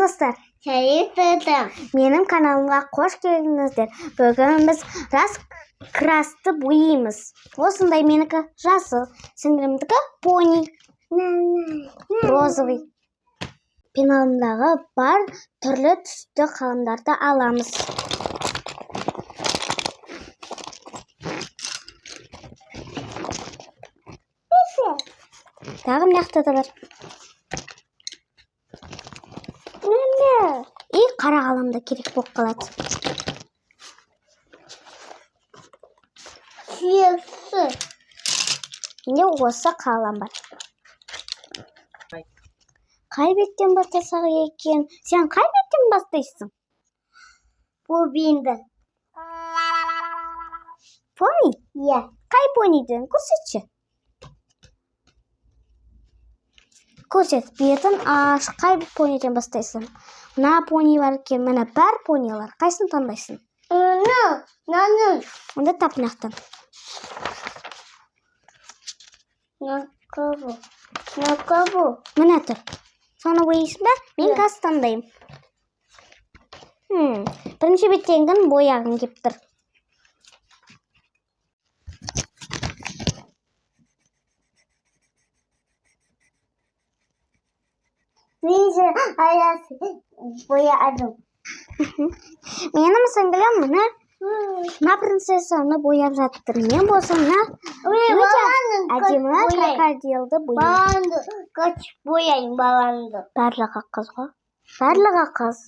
Достар! Сәлем, достар! Менің каналымға қош келдіңіздер. Бүгін біз раскрасты бояймыз. Осындай менікі жасыл, сіңілімдікі пони, розовый. Пеналымдағы бар түрлі түсті қаламдарды аламыз. Тағы мына жақта да бар. Мама. И қара қалам да керек болып қалады. Сүйексі. Менде осы қалам бар. Қай беттен бастасақ екен? Сен қай беттен бастайсың? Бобинді. Пони? Иә. Қай пониден? Көрсетші. Көрсет, бетін аш. Қай пониден бастайсың? Мына пони бар екен, міне бар понилар. Қайсысын таңдайсың? Мына, мынаны. Онда тап мына жақтан. Мына Мына. Міне тұр. Соны бояйсың ба? Мен Иә. қазір таңдаймын. Бірінші беттегін бояғым кеп тұр. Мен де аясы боядым. Менің сіңілім мына мына принцессаны бояп жатыр. Мен болсам мына Ой, өте баланы әдемі крокодилді бояймын. Баланды қач бояйын баланды. Барлығы қыз ғой. Барлығы қыз.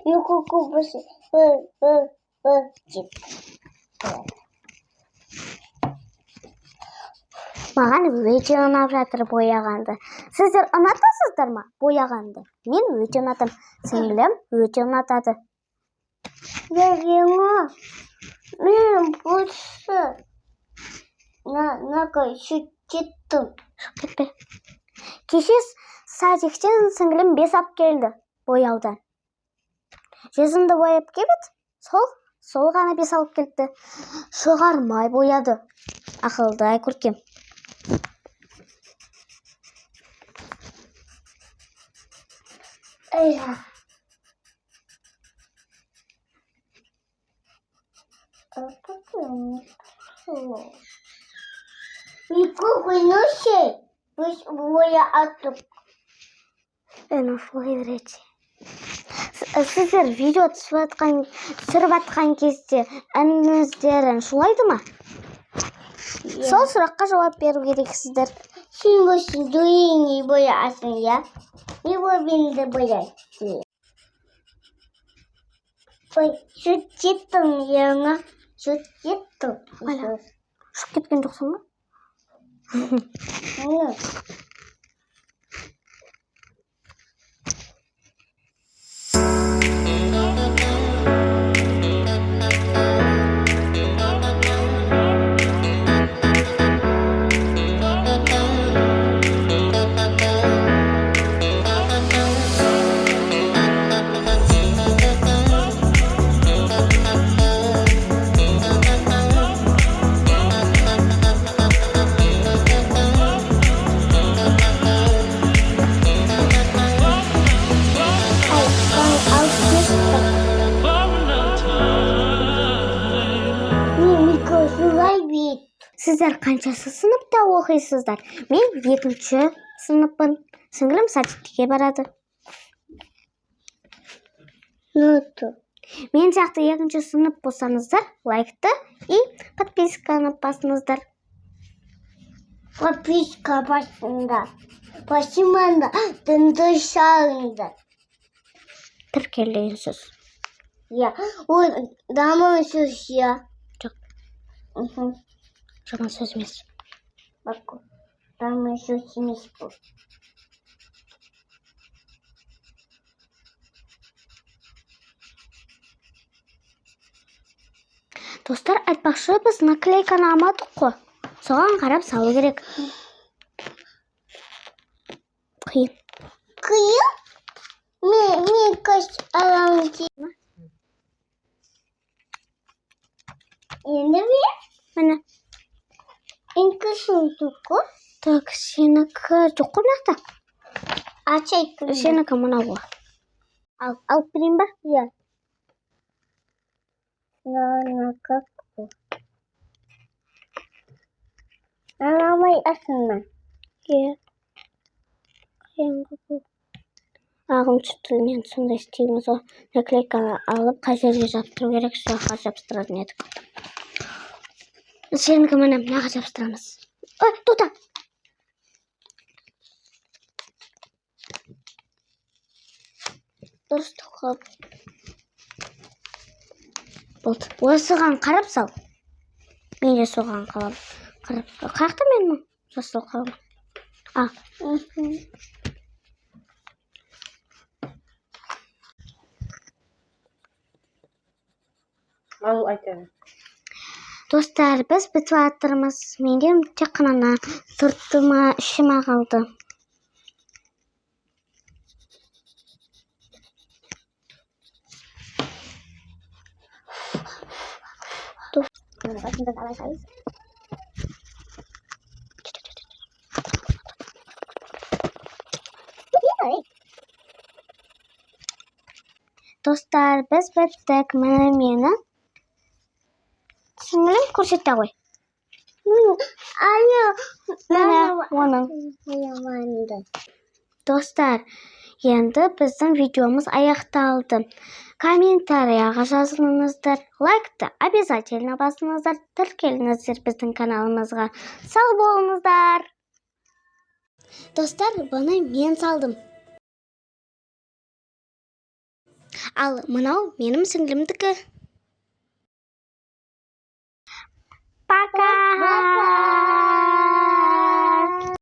Екі көбісі бір, бір, бір деп. Маған өте ұнап жатыр бояғанды. Сіздер ұнатасыздар ма бояғанды? Мен өте ұнатамын. Сіңілім өте ұнатады. Мен мен осы на кеттім. Шығып кетпе. Кеше садиктен сіңілім 5 алып келді бояудан. Жүзімді бояп келіп еді, сол ғана 5 алып келді. Шығармай бояды. Ақылды Айкөркем. Ая. Бояттық. Шулай береді. Сіздер видео түсіріп жатқан кезде ініңіздерін шулайды ма? Сол сұраққа жауап беру керексіздер. Сен болсын дуйни боясың, иә? Мен бобинді бояйсың. Ой, сүт кеттім, жаңа. Сүт кеттім. Аля. Ұшып кеткен жоқсың ба? Міне. Ай, алып кеттім. Мен микрофон бит. Сіздер қаншасы сыныпта оқисыздар? Мен 2-ші сыныппын. Сіңілім садикке барады. Ноту. Мен сияқты 2-ші сынып болсаңыздар, лайкты и подписканы басыңыздар. Подписка басыңдар. Басымаңдар, дінді шалыңдар. Тіркел деген сөз. Иә, ол жаман сөз, иә. Жоқ. Мхм. Жаман сөз емес. Бак, жаман сөз емес бұл. Достар, айтпақшы, біз наклейканы алмадық қой. Соған қарап салу керек. Қиын. Қиын? Мен қаш аламын деймін. Енді мен Міне. Инкісін тұқы. Так, сенікі жоқ қой мына жақта. Ашайық. Сенікі мынау ғой. Ал, алып берейін ба? Иә. Мынанікі бұл. Мынамай асына. Иә. Қиянғы бұл. Ағылшын тілінен сондай істейміз ғой. Наклейканы алып, қай жерге жабыстыру керек, сол жаққа жабыстыратын едік. Сенікі міне мынаға жабыстырамыз. Ой, тоқта. Дұрыс тоқып. Болды. Осыған қарап сал. Мен де соған қарап. Қарап. Қаяқта менің жасыл қалам? А, Ал, айта. Достар, біз бітіп жатырмыз. Менде тек қана мына сырты ма, іші ма қалды. Достар, біз біттік. Міне мені сіңілім көрсете ғой. Айы. Міне оның. Бояманды. Достар, енді біздің видеомыз аяқталды. Комментарияға жазылыңыздар, лайкты обязательно басыңыздар, тіркеліңіздер біздің каналымызға. Сау болыңыздар. Достар, бұны мен салдым. Ал мынау менің сіңлімдікі. Пока! Пока.